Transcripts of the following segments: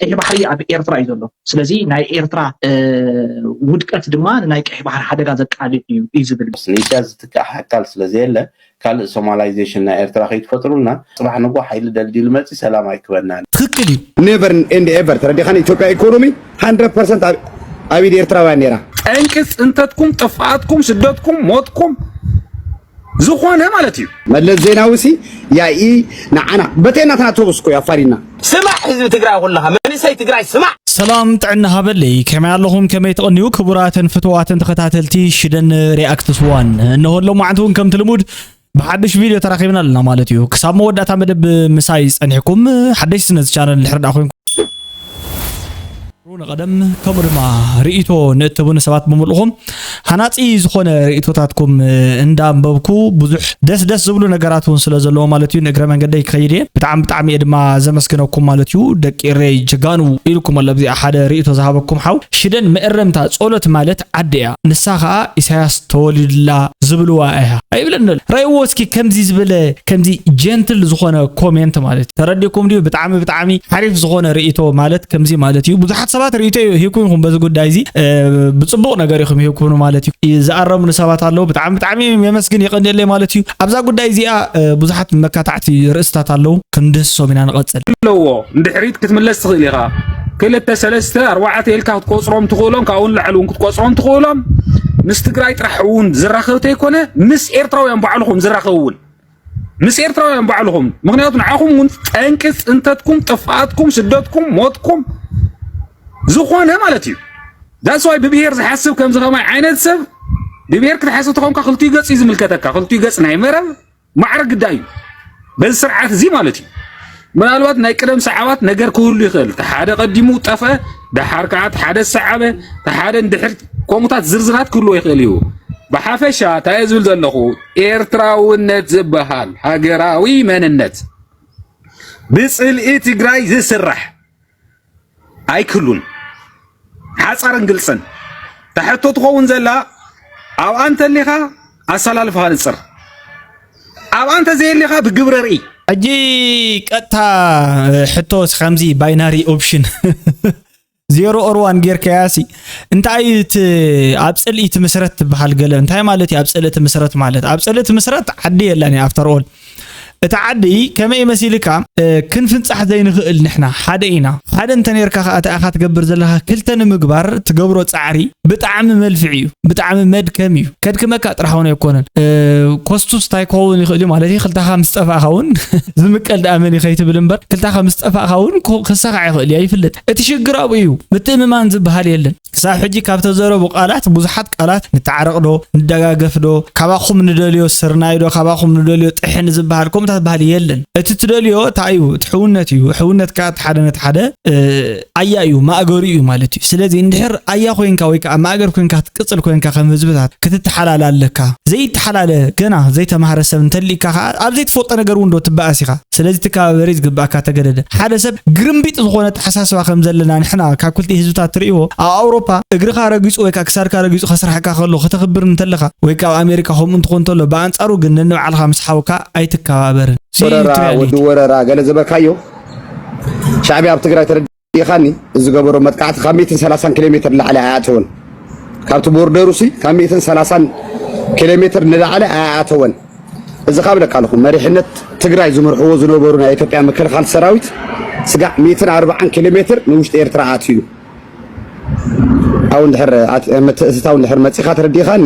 ቀይሕ ባሕሪ ኣብ ኤርትራ እዩ ዘሎ። ስለዚ ናይ ኤርትራ ውድቀት ድማ ንናይ ቀይሕ ባሕሪ ሓደጋ ዘቃልዕ እዩ እዩ ዝብል። ንኢሳያስ ዝትካእ ኣካል ስለ ዘየለ ካልእ ሶማላይዜሽን ናይ ኤርትራ ከይትፈጥሩልና። ጽባሕ ንጎ ሓይሊ ደልዲሉ መጺ ሰላም ኣይክበናን። ትክክል እዩ። Never and ever ተረዲኻን ኢትዮጵያ ኢኮኖሚ hundred percent ኣብ ኢድ ኤርትራውያን ነይራ። ጠንቂ ጽንተትኩም ጥፍኣትኩም ስደትኩም ሞትኩም ዝኾነ ማለት እዩ። መለስ ዜናዊ ሲ ያኢ ንዓና በተይ ናትና ኣውቶቡስ እኮ እዩ ኣፋኒና። ስማዕ ህዝቢ ትግራይ ኩልኻ መንእሰይ ትግራይ ስማዕ። ሰላም ጥዕና ሃበለይ፣ ከመይ ኣለኹም? ከመይ ትቕንዩ? ክቡራትን ፍትዋትን ተኸታተልቲ ሽደን ሪኣክትስ ዋን፣ እነሆ ሎማዓንቲ እውን ከምቲ ልሙድ ብሓድሽ ቪድዮ ተራኺብና ኣለና ማለት እዩ። ክሳብ መወዳእታ መደብ ምሳይ ጸኒሕኩም ሓደሽቲ ነዚ ቻነል እንድሕር ደኣ ኮይንኩም ንቐደም ከምኡ ድማ ርእይቶ ንእትቡኒ ሰባት ብምልእኹም ሃናፂ ዝኾነ ርእይቶታትኩም እንዳንበብኩ ብዙሕ ደስ ደስ ዝብሉ ነገራት እውን ስለ ዘለዎ ማለት እዩ ንእግረ መንገደይ ክኸይድ እየ። ብጣዕሚ ብጣዕሚ እየ ድማ ዘመስግነኩም ማለት እዩ ደቂ ኤረይ ጀጋኑ ኢልኩም ኣሎ። ኣብዚኣ ሓደ ርእይቶ ዝሃበኩም ሓው ሽደን መእረምታ ጸሎት ማለት ዓዲ እያ ንሳ ኸዓ ኢሳያስ ተወሊዱላ ዝብልዋ እያ ኣይብለና። ራእይዎ እስኪ ከምዚ ዝበለ ከምዚ ጀንትል ዝኾነ ኮሜንት ማለት እዩ። ተረዲእኩም ድዩ? ብጣዕሚ ብጣዕሚ ሓሪፍ ዝኾነ ርእይቶ ማለት ከምዚ ማለት እዩ። ብዙሓት ሰባት ርእይቶ ሂብኩም ኢኹም በዚ ጉዳይ እዚ ብፅቡቕ ነገር ኢኹም ሂብኩም ማለት እዩ። ዝኣረሙኒ ሰባት ኣለዉ። ብጣዕሚ ብጣዕሚ የመስግን የቐንየለይ ማለት እዩ። ኣብዛ ጉዳይ እዚኣ ብዙሓት መካታዕቲ ርእስታት ኣለዉ። ክንድህስሶም ኢና ንቐፅል። ኣለዎ ንድሕሪት ክትምለስ ትኽእል ኢኻ። ክልተ ሰለስተ ኣርባዕተ ኢልካ ክትቆፅሮም ትኽእሎም ካብኡ ንላዕሊ እውን ክትቆፅሮም ትኽእሎም ምስ ትግራይ ጥራሕ እውን ዝራኸብ ተይኮነ ምስ ኤርትራውያን ባዕልኹም ዝራኸብ እውን ምስ ኤርትራውያን ባዕልኹም ምክንያቱ ንዓኹም እውን ጠንቂ ፅንተትኩም ጥፍኣትኩም ስደትኩም ሞትኩም ዝኾነ ማለት እዩ። That's why ብብሄር ዝሓስብ ከምዚ ከማይ ዓይነት ሰብ ብብሄር ክትሓስብ ተኾንካ ክልቲኡ ገፅ እዩ ዝምልከተካ። ክልቲኡ ገፅ ናይ መረብ ማዕረ ግዳይ እዩ በዚ ስርዓት እዚ ማለት እዩ። ምናልባት ናይ ቅደም ሰዓባት ነገር ክህሉ ይኽእል። እቲ ሓደ ቀዲሙ ጠፈ፣ ደሓር ከዓ እቲ ሓደ ዝሰዓበ፣ እቲ ሓደ እንድሕር ከምኡታት ዝርዝራት ክህልዎ ይኽእል እዩ። ብሓፈሻ እንታይ እየ ዝብል ዘለኹ ኤርትራውነት ዝበሃል ሃገራዊ መንነት ብፅልኢ ትግራይ ዝስራሕ ኣይክህሉን። ሓፃርን ግልፅን። እታ ሕቶ ትኸውን ዘላ ኣብኣ እንተሊኻ ኣሰላልፋኻ ንፅር ኣብኣ እንተዘየሊኻ ብግብረ ርኢ። ሕጂ ቀጥታ ሕቶ ከምዚ ባይናሪ ኦፕሽን ዜሮ ኦር ዋን ጌርካያ ሲ እንታይ እቲ ኣብ ፅልኢ ትምስረት ትበሃል ገለ እንታይ ማለት እዩ? ኣብ ፅልኢ ትምስረት ማለት ኣብ ፅልኢ ትምስረት ዓዲ የላን እዩ ኣፍተር ኦል እቲ ዓዲ ከመይ መሲልካ ክንፍንፃሕ ዘይንኽእል ንሕና ሓደ ኢና ሓደ እንተነርካ ከዓ ተኣኻ ትገብር ዘለካ ክልተ ንምግባር ትገብሮ ፃዕሪ ብጣዕሚ መልፍዕ እዩ ብጣዕሚ መድከም እዩ ከድክመካ ጥራሕ እውን ኣይኮነን ኮስቱስ እንታይ ክኸውን ይኽእል እዩ ማለት እዩ ክልታኻ ምስ ጠፋእኻ እውን ዝምቀል ደኣ መን እዩ ከይትብል እምበር ክልታኻ ምስ ጠፋእኻ እውን ክሰኻዕ ይኽእል እዩ ኣይፍለጥ እቲ ሽግር ኣብኡ እዩ ምትእምማን ዝበሃል የለን ክሳብ ሕጂ ካብ ተዘረቡ ቃላት ብዙሓት ቃላት ንተዓረቕ ዶ ንደጋገፍ ዶ ካባኹም ንደልዮ ስርናይ ዶ ካባኹም ንደልዮ ጥሕኒ ዝበሃል ከምኡታት ባህሊ የለን እቲ ትደልዮ እንታይ እዩ እቲ ሕውነት እዩ ሕውነት ከዓ እቲ ሓደ ነቲ ሓደ ኣያ እዩ ማእገሩ እዩ ማለት እዩ ስለዚ እንድሕር ኣያ ኮይንካ ወይ ከዓ ማእገር ኮይንካ ትቅፅል ኮይንካ ከም ህዝብታት ክትተሓላለ ኣለካ ዘይተሓላለ ገና ዘይተማህረ ሰብ እንተሊእካ ከዓ ኣብ ዘይትፈልጦ ነገር እውን ዶ ትበኣስ ኢኻ ስለዚ ትከባበሪ ዝግባእካ ተገደደ ሓደ ሰብ ግርምቢጥ ዝኾነ ተሓሳስባ ከም ዘለና ንሕና ካብ ክልቲኡ ህዝብታት ትርእይዎ ኣብ ኣውሮፓ እግርኻ ረጊፁ ወይ ከዓ ክሳድካ ረጊፁ ከስርሓካ ከሎ ከተኽብር እንተለኻ ወይ ከዓ ኣብ ኣሜሪካ ከምኡ እንትኾን እንተሎ ብኣንፃሩ ግን ነንባዕልኻ ምስ ሓውካ ኣይትከባበርን ወረራ ወዲ ወረራ ገለ ዝበልካዮ ሻዕብያ ኣብ ትግራይ ተረዲእኻኒ ዝገበሮ መጥቃዕቲ ካብ ሚእትን ሰላሳን ኪሎ ሜትር ንላዕሊ ኣይኣተወን ካብቲ ቦርደሩ ሲ ካብ ሚእትን ሰላሳን ኪሎ ሜትር ንላዕሊ ኣይኣተወን እዚ ካብ ለካ ኣለኹ መሪሕነት ትግራይ ዝምርሕዎ ዝነበሩ ናይ ኢትዮጵያ ምክልኻል ሰራዊት ስጋዕ ሚእትን ኣርባዓን ኪሎ ሜትር ንውሽጢ ኤርትራ ኣትዩ ኣብኡ እንድሕር ኣት- ምትእትታው እንድሕር መፂኻ ተረዲእኻኒ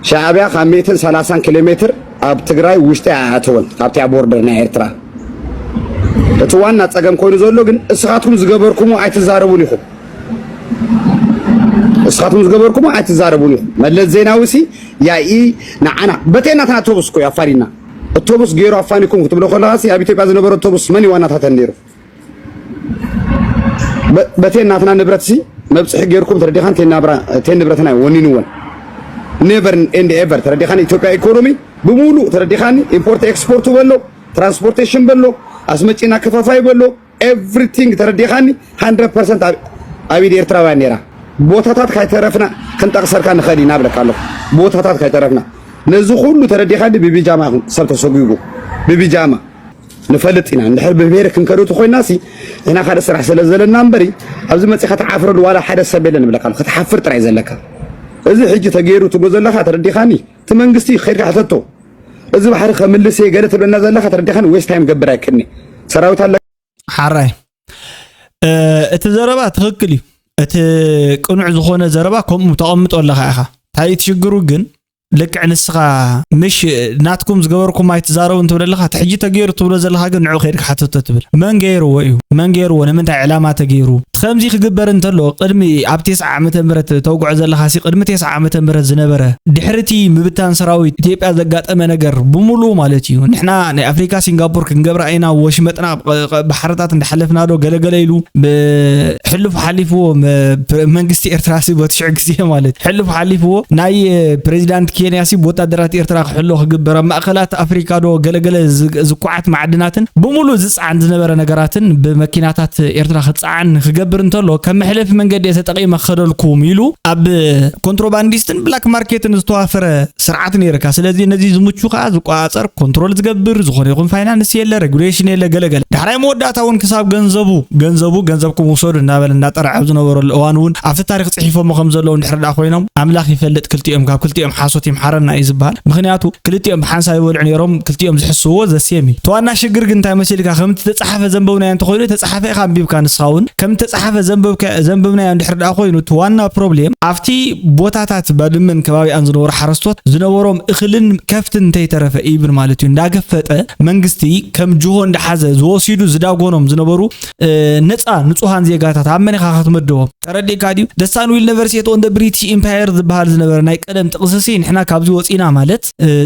ሻዕብያ ካብ ሚእትን ሰላሳን ኪሎ ሜትር ኣብ ትግራይ ውሽጢ ኣይኣተወን ካብቲያ ቦርደር ናይ ኤርትራ እቲ ዋና ፀገም ኮይኑ ዘሎ ግን እስኻትኩም ዝገበርኩሞ ኣይትዛረቡን ኢኹም እስኻትኩም ዝገበርኩሞ ኣይትዛረቡን ኢኹም መለስ ዜናዊ ሲ ያኢ ንዓና በተይ ናትና ኣቶቡስ እኮ ኣፋኒና ኣቶቡስ ገይሩ ኣፋኒኩም ክትብሎ ከለኻ ሲ ኣብ ኢትዮጵያ ዝነበረ ኣቶቡስ መን ይዋናታተን ነይሩ በቴን ናትና ንብረት ሲ መብፅሒ ገይርኩም ተረዲኻን ቴን ንብረትና ወኒንወን never and ever ተረዲኻን ኢትዮጵያ ኢኮኖሚ ብሙሉእ ተረዲኻኒ import export በሎ transportation በሎ ኣስመጪና ከፋፋይ በሎ everything ተረዲኻኒ hundred percent ኣብ ኢድ ኤርትራውያን ነይራ ቦታታት ካይተረፍና ክንጠቕሰልካ ንኽእል ኢና ብለካ ኣለኹ ቦታታት ካይተረፍና ነዚ ኩሉ ተረዲኻኒ ብቢጃማ ይኹን ሰብ ተሰጒጉ ብቢጃማ ንፈልጥ ኢና። እንድሕር ብብሄር ክንከዱ ተኮይናሲ፣ ንሕና ካልእ ስራሕ ስለ ዘለና እምበሪ፣ ኣብዚ መጺኻ ትዓፍረሉ ዋላ ሓደ ሰብ የለን እብለካ ኣለኹ። ክትሓፍር ጥራይ ዘለካ። እዚ ሕጂ ተገይሩ ትብሎ ዘለኻ ተረዲኻኒ? እቲ መንግስቲ ከይድካ ሕተቶ። እዚ ባሕሪ ከምልስ እየ ገለ ትብለና ዘለኻ ተረዲኻኒ? ዌስት ታይም ገብር ኣይክእልኒ። ሰራዊት ኣለ ሓራይ እቲ ዘረባ ትኽክል እዩ። እቲ ቅኑዕ ዝኾነ ዘረባ ከምኡ ተቐምጦ ኣለኻ ኢኻ። እንታይ እቲ ሽግሩ ግን ልክዕ ንስኻ ምሽ ናትኩም ዝገበርኩም ኣይትዛረቡ እንትብለለኻ እቲ ሕጂ ተገይሩ ትብሎ ዘለኻ ግን ንዑ ከይድካ ሓተቶ ትብል። መን ገይርዎ እዩ? መን ገይርዎ? ንምንታይ ዕላማ ተገይሩ? ከምዚ ክግበር እንተሎ ቅድሚ ኣብ ቴስዓ ዓመተ ምህረት ተውግዖ ዘለኻ ሲ ቅድሚ ቴስዓ ዓመተ ምህረት ዝነበረ ድሕርቲ ምብታን ሰራዊት ኢትዮጵያ ዘጋጠመ ነገር ብምሉኡ ማለት እዩ። ንሕና ናይ ኣፍሪካ ሲንጋፖር ክንገብራ ኢና ወሽመጥና ባሕርታት እንዳሓለፍና ዶ ገለገለ ኢሉ ሕሉፍ ሓሊፍዎ መንግስቲ ኤርትራ ሲ በቲ ሽዑ ግዜ ማለት ሕሉፍ ሓሊፍዎ ናይ ፕሬዚዳንት ኬንያ ሲ ብወታደራት ኤርትራ ክሕሎ ክግበር ኣብ ማእኸላት ኣፍሪካ ዶ ገለገለ ዝኩዓት ማዕድናትን ብምሉእ ዝፀዓን ዝነበረ ነገራትን ብመኪናታት ኤርትራ ክፀዓን ክገብር እንተሎ ከም መሕለፊ መንገዲ እየ ተጠቂመ ክኸደልኩም ኢሉ ኣብ ኮንትሮባንዲስትን ብላክ ማርኬትን ዝተዋፈረ ስርዓት ነይርካ። ስለዚ ነዚ ዝምቹ ከዓ ዝቆፃፀር ኮንትሮል ዝገብር ዝኾነ ይኹን ፋይናንስ የለ፣ ሬጉሌሽን የለ፣ ገለገለ። ዳሕራይ መወዳእታ እውን ክሳብ ገንዘቡ ገንዘቡ ገንዘብኩም ውሰዱ እናበለ እንዳጠርዐ ኣብ ዝነበረሉ እዋን እውን ኣብቲ ታሪክ ፅሒፎሞ ከም ዘለዉ እንድሕር ደኣ ኮይኖም ኣምላኽ ይፈልጥ ክልቲኦም ካብ ክልቲኦም ሓሶት ይምሓረና እዩ ዝበሃል። ምክንያቱ ክልቲኦም ብሓንሳብ ይበልዑ ነይሮም፣ ክልቲኦም ዝሕስዎ ዘሴም እዩ። እቲ ዋና ሽግር ግን እንታይ መሲልካ ከምቲ ተፃሓፈ ዘንበብናዮ እንተኮይኑ ተፃሓፈ ኢካ ኣንቢብካ ንስካ እውን ከምቲ ተፃሓፈ ዘንበብናዮ እንድሕር ደኣ ኮይኑ እቲ ዋና ፕሮብሌም ኣብቲ ቦታታት ባድመን ከባቢኣን ዝነበሩ ሓረስቶት ዝነበሮም እኽልን ከፍትን እንተይተረፈ ኢብን ማለት እዩ እንዳገፈጠ መንግስቲ ከም ጅሆ እንዳሓዘ ዝወሲዱ ዝዳጎኖም ዝነበሩ ነፃ ንፁሃን ዜጋታት ኣብ መን ኢኻ ክትምድቦም? ተረዲእካ ድዩ? The sun will never set on the British Empire ዝበሃል ዝነበረ ናይ ቀደም ጥቕስሲ ንሕና ካብዚ ወፂና ማለት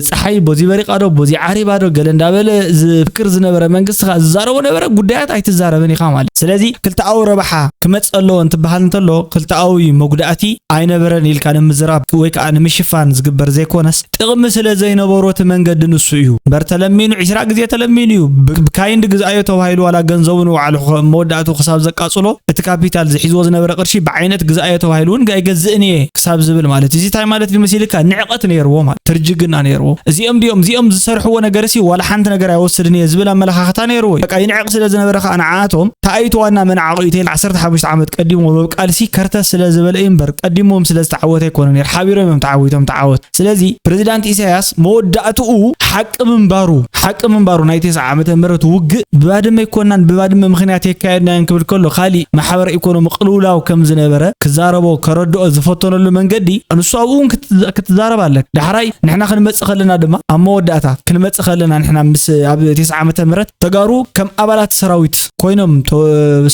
ፀሓይ ቦዚ በሪቓ ዶ ቦዚ ዓሪባ ዶ ገለ እንዳበለ ዝፍክር ዝነበረ መንግስቲ ከዓ ዝዛረቦ ነበረ ጉዳያት ኣይትዛረብን ኢኻ ማለት። ስለዚ ክልተኣዊ ረብሓ ክመፅ ኣለዎ እንትበሃል እንተሎ ክልተኣዊ መጉዳእቲ ኣይነበረን ኢልካ ንምዝራብ ወይ ከዓ ንምሽፋን ዝግበር ዘይኮነስ ጥቕሚ ስለ ዘይነበሮ እቲ መንገዲ ንሱ እዩ። እምበር ተለሚኑ ዒስራ ግዜ ተለሚኑ እዩ። ብካይንድ ግዝኣዮ ተባሂሉ ዋላ ገንዘቡ ንባዕሉ መወዳእቱ ክሳብ ዘቃፅሎ እቲ ካፒታል ዝሒዝዎ ዝነበረ ቅርሺ ብዓይነት ግዝኣዮ ተባሂሉ እውን ኣይገዝእን እየ ክሳብ ዝብል ማለት እዚ እንታይ ማለት እዩ መሲልካ ንዕቐት ነይርዎ ማለት ትርጅግና ነይርዎ። እዚኦም ድኦም እዚኦም ዝሰርሕዎ ነገር ሲ ዋላ ሓንቲ ነገር ኣይወስድን እየ ዝብል ኣመለኻኽታ ነይርዎ እዩ። በቃ ይንዕቕ ስለ ዝነበረ ከዓ ንዓቶም ተኣይቱ ዋና መናዓቑ ኢቴል ዓሰርተ ሓሙሽተ ዓመት ቀዲሞ ምብቃል ሲ ከርተት ስለ ዝበለ እዩ እምበር ቀዲሞም ስለ ዝተዓወተ ኣይኮነ ነይር ሓቢሮም እዮም ተዓዊቶም ተዓወት። ስለዚ ፕሬዚዳንት ኢሳያስ መወዳእትኡ ሓቂ ምንባሩ ሓቂ ምንባሩ ናይ ተስዓ ዓመተ ምህረት ውግእ ብባድመ ኣይኮናን ብባድመ ምክንያት የካየድናዮን ክብል ከሎ ካሊእ ማሕበረ ኢኮኖሚ ቅልውላው ከም ዝነበረ ክዛረቦ ከረድኦ ዝፈተነሉ መንገዲ ንሱ ኣብኡ እውን ክትዛረብ ኣለካ። ዳሕራይ ንሕና ክንመፅእ ከለና ድማ ኣብ መወዳእታ ክንመፅእ ከለና ንሕና ምስ ኣብ ተስዓ ዓመተ ምህረት ተጋሩ ከም ኣባላት ሰራዊት ኮይኖም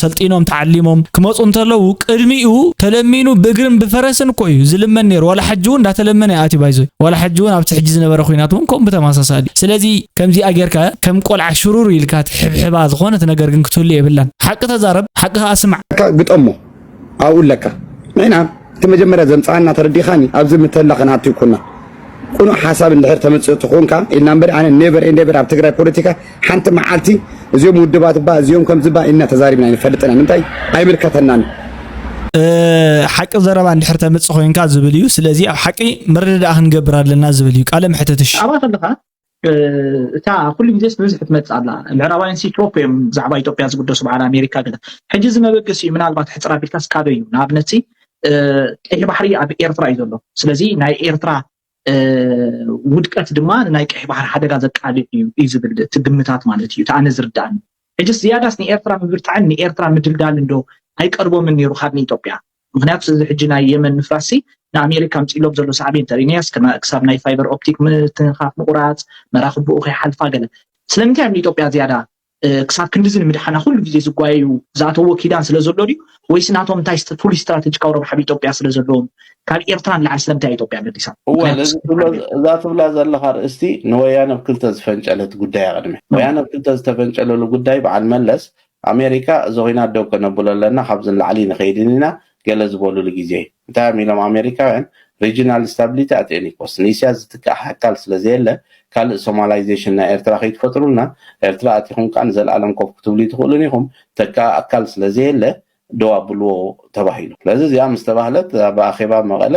ሰልጢኖም ተዓሊሞም ክመፁ እንተለዉ ቅድሚኡ ተለሚኑ ብእግርን ብፈረስን እኮ እዩ ዝልመን ነይሩ። ዋላ ሕጂ እውን እንዳተለመነ ኣትዩ ባይዞይ ዋላ ሕጂ እውን ኣብቲ ሕጂ ዝነበረ ኩናት እውን ከምኡ ብተመሳሳሊ። ስለዚ ከምዚኣ ጌርካ ከም ቆልዓ ሽሩሩ ኢልካ ትሕብሕባ ዝኾነት ነገር ግን ክትህሉ የብላን። ሓቂ ተዛረብ፣ ሓቂ ከዓ ስማዕ። ግጠሞ ኣብኡ ኣለካ። ንሕና እቲ መጀመርያ ዘምፃኣና ተረዲኻኒ ኣብዚ ምተላ ክንኣቱ ይኩና ቁኑዕ ሓሳብ እንድሕር ተምፅእ ትኾንካ ኢልና እምበር ኣነ ኔቨር ኤንድ ኤቨር ኣብ ትግራይ ፖለቲካ ሓንቲ መዓልቲ እዚኦም ውድባት እባ እዚኦም ከምዚ እባ ኢልና ተዛሪብና ኣይንፈልጥና ምንታይ ኣይምልከተናን። ሓቂ ዘረባ እንድሕር ተምፅእ ኮይንካ ዝብል እዩ። ስለዚ ኣብ ሓቂ ምርድዳእ ክንገብር ኣለና ዝብል እዩ። ቃለ መሕትትሽ ኣባት ኣለካ እታ ኩሉ ግዜስ ብብዝሒ ትመፅእ ኣላ። ምዕራባውያን ሲ ቶፕ እዮም ብዛዕባ ኢትዮጵያ ዝግደሱ በዓል ኣሜሪካ ገለ። ሕጂ እዚ መበገሲ እዩ ምናልባት ሕፅር ኣቢልካ ስካበ እዩ። ንኣብነት ሲ ቀይሕ ባሕሪ ኣብ ኤርትራ እዩ ዘሎ። ስለዚ ናይ ኤርትራ ውድቀት ድማ ንናይ ቀይሕ ባሕሪ ሓደጋ ዘቃልዕ እዩ እዩ ዝብል እቲ ግምታት ማለት እዩ። እቲ ኣነ ዝርዳእኒ ሕጅስ ዝያዳስ ንኤርትራ ምብርታዕን ንኤርትራ ምድልዳልን ዶ ኣይቀርቦምን ነይሩ ካብ ንኢትዮጵያ? ምክንያቱ እዚ ሕጂ ናይ የመን ምፍራስሲ ንኣሜሪካ ኣምፂሎም ዘሎ ሳዕቤን ተሪእናያስ ክሳብ ናይ ፋይበር ኦፕቲክ ምትንኻፍ ምቁራፅ መራክብ ብኡ ከይሓልፋ ገለ ስለምንታይ እዮም ንኢትዮጵያ ዝያዳ ክሳብ ክንድዚ ንምድሓና ኩሉ ግዜ ዝጓየዩ ዝኣተዎ ኪዳን ስለ ዘሎ ድዩ ወይስ ናቶም እንታይ ፍሉይ ስትራተጂካዊ ረብሓ ብኢትዮጵያ ስለ ዘለዎም ካብ ኤርትራ ንላዕሊ ስለምንታይ ኢትዮጵያ ገዲሳ እዋ ነዚ ትብሎ እዛ ትብላ ዘለኻ ርእስቲ ንወያነ ኣብ ክልተ ዝፈንጨለት ጉዳይ ቅድሚ ወያነ ኣብ ክልተ ዝተፈንጨለሉ ጉዳይ በዓል መለስ ኣሜሪካ እዚ ኹናት ደው ከነብሎ ኣለና ካብዚ ንላዕሊ ንኸይድን ኢና ገለ ዝበሉሉ ግዜ እዩ እንታይ እዮም ኢሎም ኣሜሪካውያን regional stability at any cost ንእስያ ዝትካእ ኣካል ስለ ዘየለ ካልእ somalization ናይ ኤርትራ ከይትፈጥሩልና ኤርትራ ኣቲኹም ከዓ ንዘለኣለም ኮፍ ክትብሉ ይትኽእሉን ኢኹም ተካእ ኣካል ስለ ዘየለ ደው ኣብልዎ ተባሂሉ። ስለዚ እዚኣ ምስ ተባህለት ኣብ ኣኼባ መቐለ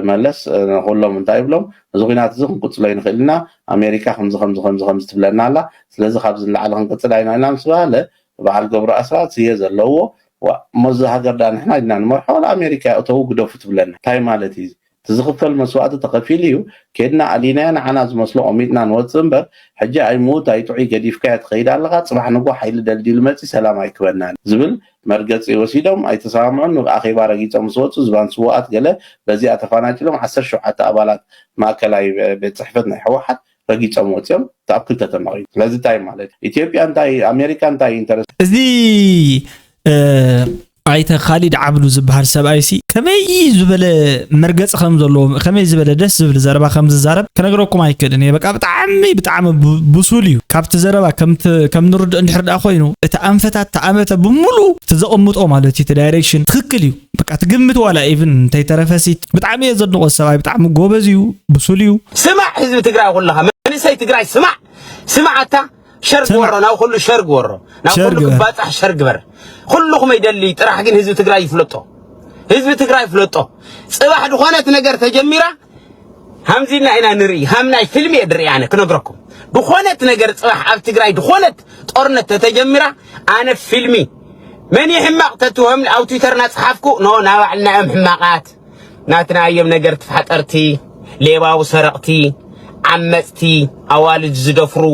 መለስ ንኩሎም እንታይ ይብሎም፣ እዚ ኩናት እዚ ክንቅፅሎ ይንኽእል ኢና፣ ኣሜሪካ ከምዚ ከምዚ ከምዚ ከምዚ ትብለና ኣላ፣ ስለዚ ካብዚ ንላዕሊ ክንቅፅል ኣይና ኢና ምስ በሃለ፣ በዓል ገብሩ ኣስራት ስየ ዘለዎ፣ ዋ እሞ እዚ ሃገር ዳ ንሕና ኢልና ንመርሖ ዋላ ኣሜሪካ እተዉ ግደፉ ትብለና እንታይ ማለት እዩ? እቲ ዝኽፈል መስዋእቲ ተኸፊሉ እዩ። ኬድና ኣሊናዮ ንዓና ዝመስሎ ቆሚጥና ንወፅእ እምበር ሕጂ ኣይምውት ኣይጥዑይ ገዲፍካዮ ትኸይድ ኣለኻ፣ ፅባሕ ንጎ ሓይሊ ደልዲሉ መፂ ሰላም ኣይክበናን ዝብል መርገፂ ወሲዶም ኣይተሰማምዑን። ኣብ ኣኼባ ረጊፆም ምስ ወፁ ዝባን ስውኣት ገለ በዚኣ ተፋናጭሎም ዓሰርተ ሸውዓተ ኣባላት ማእከላይ ቤት ፅሕፈት ናይ ህወሓት ረጊፆም ወፂኦም ኣብ ክልተ ተመቒሉ። ስለዚ እንታይ ማለት እዩ? ኢትዮጵያ እንታይ ኣሜሪካ እንታይ ኢንተረስት እዚ ኣይተ ካሊድ ዓብዱ ዝበሃል ሰብኣይ ሲ ከመይ ዝበለ መርገፂ ከም ዘለዎ ከመይ ዝበለ ደስ ዝብል ዘረባ ከም ዝዛረብ ክነግረኩም ኣይክእልን እየ። በቃ ብጣዕሚ ብጣዕሚ ብሱል እዩ። ካብቲ ዘረባ ከም ንርድእ እንድሕር ደኣ ኮይኑ እቲ ኣንፈታት ተኣመተ ብምሉ እቲ ዘቐምጦ ማለት እዩ እቲ ዳይሬክሽን ትክክል እዩ። በቃ ትግምት ዋላ ኢቭን እንተይተረፈሲ ብጣዕሚ እየ ዘድንቆ ሰብኣይ ብጣዕሚ ጎበዝ እዩ ብሱል እዩ። ስማዕ ህዝቢ ትግራይ ኩለኻ መንእሰይ ትግራይ ስማዕ ስማዕ ኣታ ሸር ግበሮ ናብ ኩሉ ሸር ግበሮ ናብ ኩሉ ክባፃሕ ሸር ግበር። ኩሉ ክመይ ደሊ ጥራሕ ግን ህዝቢ ትግራይ ይፍለጦ። ህዝቢ ትግራይ ይፍለጦ። ፅባሕ ዝኾነት ነገር ተጀሚራ ሃምዚና ኢና ንርኢ። ሃም ናይ ፊልሚ እየ ድርኢ ኣነ ክነግረኩም። ዝኾነት ነገር ፅባሕ ኣብ ትግራይ ዝኾነት ጦርነት ተተጀሚራ ኣነ ፊልሚ መን ይሕማቕ ተትውሃም ኣብ ትዊተርና ፀሓፍኩ ኖ ናባዕልና እዮም ሕማቓት። ናትና እዮም ነገር ተፋጠርቲ ሌባዊ ሰረቕቲ ዓመፅቲ ኣዋልድ ዝደፍሩ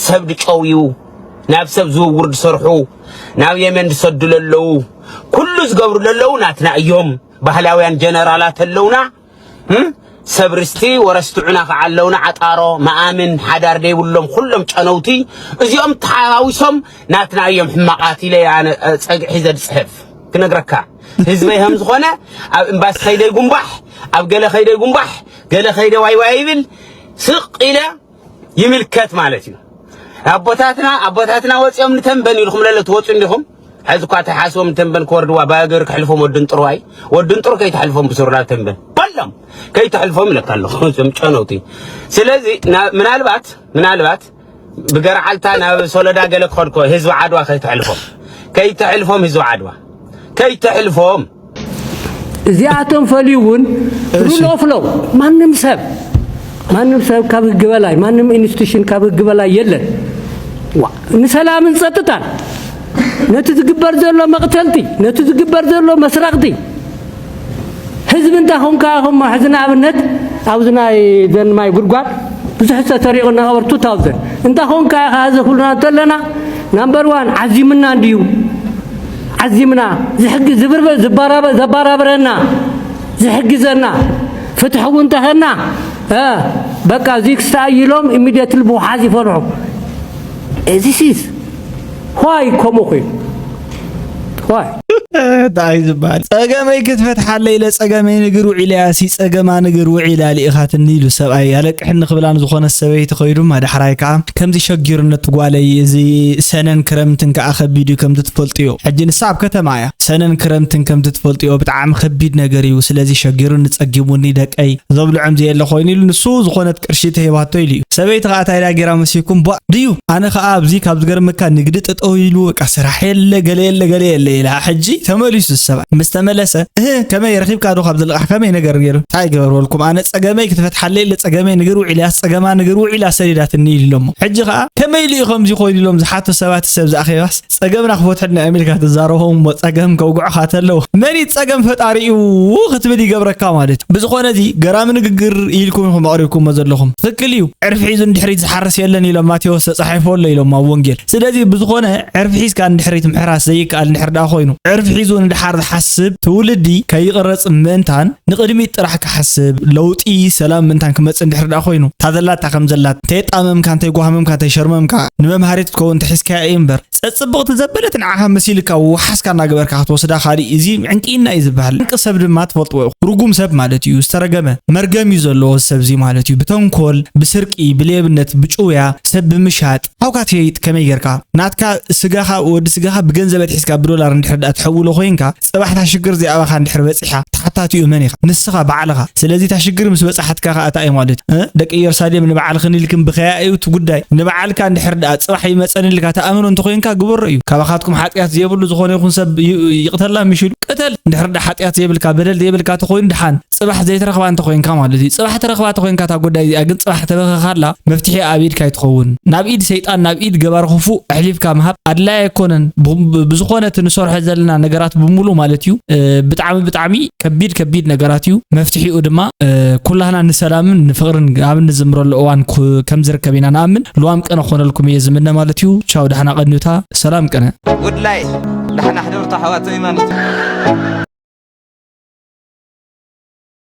ሰብ ድጨውዩ ናብ ሰብ ዝውውር ዝሰርሑ ናብ የመን ዝሰዱ ለለዉ ኩሉ ዝገብሩ ለለዉ ናትና እዮም። ባህላውያን ጀነራላት ኣለውና። ሰብ ርስቲ ወረስትዑና ከዓ ኣለውና። ዓጣሮ መኣምን ሓዳር ደይብሎም ኩሎም ጨነውቲ እዚኦም ተሓዋዊሶም ናትና እዮም ሕማቓት ኢለ ኣነ ፀግዒ ሒዘ ዝፅሕፍ ክነግረካ ህዝበይ ከም ዝኾነ ኣብ እምባሲ ከይደ ይጉንባሕ ኣብ ገለ ከይደ ይጉንባሕ ገለ ከይደ ዋይዋይ ይብል ስቕ ኢለ ይምልከት ማለት እዩ። ኣቦታትና ኣቦታትና ወፂኦም ንተንበን ኢልኩም ለለ ትወፁ እንዲኹም። ሕዚ እኳ ተሓስቦም ንተንበን ክወርድዋ ባገር ክሕልፎም ወድን ጥርዋይ ወድን ጥሩ ከይትሕልፎም ብስሩላ ተንበን በሎም ከይትሕልፎም ኢለካ ኣለኹ። እዞም ጨነውቲ ስለዚ ምናልባት ምናልባት ብገርዓልታ ናብ ሶለዳ ገለ ክኸድኮ ህዝቢ ዓድዋ ከይትሕልፎም ከይትሕልፎም ህዝቢ ዓድዋ ከይትሕልፎም እዚኣቶም ፈልዩ እውን rule of law ማንም ሰብ ማንም ሰብ ካብ ህግ በላይ ማንም institution ካብ ህግ በላይ የለን። ንሰላምን ፀጥታን ነቲ ዝግበር ዘሎ መቕተልቲ ነቲ ዝግበር ዘሎ መስረቕቲ ህዝቢ እንታይ ኮንካ ኢኹም ሕዚ ንኣብነት ኣብዚ ናይ ዘን ማይ ጉድጓድ ብዙሕ ዝተሰሪቑ እናቐበር two thousand እንታይ ኮንካ ኢኻ እዚ ኩልና እንተለና number one ዓዚምና እንድዩ ዓዚምና ዝሕጊ ዝብርበ ዘባራብረና ዝሕግዘና ፍትሒ እውን እንተኸና በቃ እዚ ክስተኣይሎም immediately ብውሓዝ ይፈንሑ። እዚ ሲስ why ከምኡ ኮይኑ why እንታይ ዝበሃል ፀገመይ ክትፈትሓለ ኢለ ፀገመይ ንግር ውዒለ ያሲ ፀገማ ንግር ውዒላ ልኢኻትኒ ኢሉ ሰብኣይ ኣለቅሕኒ ክብላን ዝኾነ ሰበይቲ ከይዱማ ዳሕራይ ከዓ ከምዚ ሸጊሩነት ጓለይ እዚ ሰነን ክረምትን ከዓ ከቢድ እዩ ከምዚ ትፈልጥዮ ሕጂ ንሳ ኣብ ከተማ እያ ሰነን ክረምትን ከምዚ ትፈልጥዮ ብጣዕሚ ከቢድ ነገር እዩ ስለዚ ሸጊሩኒ ፀጊሙኒ ደቀይ ዘብልዖም ዘየለ ኮይኑ ኢሉ ንሱ ዝኾነት ቅርሺ ተሂባቶ ኢሉ እዩ ሰበይቲ ከዓ ታይዳ ጌራ መሲኩም ቧ ድዩ ኣነ ከዓ ኣብዚ ካብ ዝገርመካ ንግዲ ጠጠው ኢሉ በቃ ስራሕ የለ ገለ የለ ገለ የለ ኢላ ሕጂ ተመሊሱ ዝሰብኣይ ምስ ተመለሰ እህ ከመይ ረኺብካ ዶ ካብ ዝልቃሕ ከመይ ነገር ገይሩ እንታይ ገበርወልኩም ኣነ ፀገመይ ክትፈትሓለይ ኢለ ፀገመይ ንግር ውዒላስ ፀገማ ንግር ውዒላ ሰዲዳትኒ ኢሉ ኢሎሞ ሕጂ ከዓ ከመይ ኢሉ እዩ ከምዚ ኮይኑ ኢሎም ዝሓቱ ሰባት ሰብ ዝኣኼባስ ፀገምና ክፈትሐልና እዮም ኢልካ ትዛረቦም እሞ ፀገም ከውግዑኻ ተለው መን እዩ ፀገም ፈጣሪ እዩ ክትብል ይገብረካ ማለት እዩ ብዝኾነ እዚ ገራሚ ንግግር ኢልኩም ኢኹም ኣቕሪብኩሞ ዘለኹም ትኽክል እዩ ዕርፊ ሒዙ ንድሕሪት ዝሓርስ የለን ኢሎም ማቴዎስ ተፃሒፉ ኣሎ ኢሎም ኣብ ወንጌል ስለዚ ብዝኾነ ዕርፊ ሒዝካ ንድሕሪት ምሕራስ ዘይከኣል እንድሕር ደኣ ኮይኑ ዕርፊ ሒዙ ንድሓር ዝሓስብ ትውልዲ ከይቕረፅ ምእንታን ንቕድሚት ጥራሕ ክሓስብ ለውጢ ሰላም ምእንታን ክመፅእ እንድሕር ደኣ ኮይኑ እታ ዘላታ ከም ዘላት እንተየጣመምካ እንተይጓሃመምካ እንተይሸርመምካ ንመምሃሪት ክትከውን ተሒዝካያ እዩ እምበር ፀፅብቕቲ ዘበለት ንዓኻ መሲልካ ወሓስካ እናገበርካ ክትወስዳ ካሊእ እዚ ዕንቅኢና እዩ ዝበሃል። ዕንቂ ሰብ ድማ ትፈልጥዎ ኢኹም። ርጉም ሰብ ማለት እዩ። ዝተረገመ መርገም እዩ ዘለዎ እዚ ሰብ እዚ ማለት እዩ። ብተንኮል፣ ብስርቂ፣ ብሌብነት፣ ብጭውያ፣ ሰብ ብምሻጥ፣ ሃውካ ትሸይጥ ከመይ ጌርካ ናትካ ስጋኻ ወዲ ስጋኻ ብገንዘብ ኣትሒዝካ ብዶላር እንድሕር ደኣ ትሕውሎ ኮይኑ እንካ ጽባሕ እታ ሽግር እዚኣ ኣባኻ እንድሕር በጺሓ፣ ተሓታቲኡ መን ኢኻ? ንስኻ ባዕልኻ። ስለዚ እታ ሽግር ምስ በጻሓትካ ከኣ እንታይ እዩ ማለት እዩ? እ? ደቂ ኢየሩሳሌም ንባዕልኽን ኢልክን ብኸያ እዩ እቲ ጉዳይ። ንባዕልካ እንድሕር ደኣ ጽባሕ ይመጸኒ ኢልካ ትኣምኖ እንተኾይንካ ግበሮ እዩ። ካባኻትኩም ሓጢኣት ዘይብሉ ዝኾነ ይኹን ሰብ ይ-፣ ይቕተላ ምሽ ኢሉ ቅተል። እንድሕር ደኣ ሓጢኣት ዘይብልካ፣ በደል ዘይብልካ እንተኾይኑ ደሓን። ጽባሕ ዘይትረኽባ እንተኾይንካ ማለት እዩ። ጽባሕ ትረኽባ እንተኾይንካ እታ ጉዳይ እዚኣ ግን ጽባሕ ተበኸኻላ መፍትሒ ኣብ ኢድካ ኣይትኸውን። ናብ ኢድ ሰይጣን፣ ናብ ኢድ ገባር ክፉእ ኣሕሊፍካ ምሃብ ኣድላይ ኣይኮነን። ብ-፣ ብ-፣ ብዝኾነ እቲ ንሰርሖ ዘለና ነገራት ብምሉእ ማለት እዩ፣ እ፣ ብጣዕሚ፣ ብጣዕሚ ከቢድ፣ ከቢድ ነገራት እዩ። መፍትሒኡ ድማ፣ እ፣ ኩላህና ንሰላምን ንፍቕርን ኣብ እንዝምረሉ እዋን ኩ-፣ ከም ዝርከብ ኢና ንኣምን። ልዋም ቅነ ክኾነልኩም እየ ዝምነ ማለት እዩ። ቻው፣ ደሕና ቀንዩታ። ሰላም ቅነ። ጉድላይ። ደሕና ሕደሩ ኣሕዋተይ ማለት እዩ።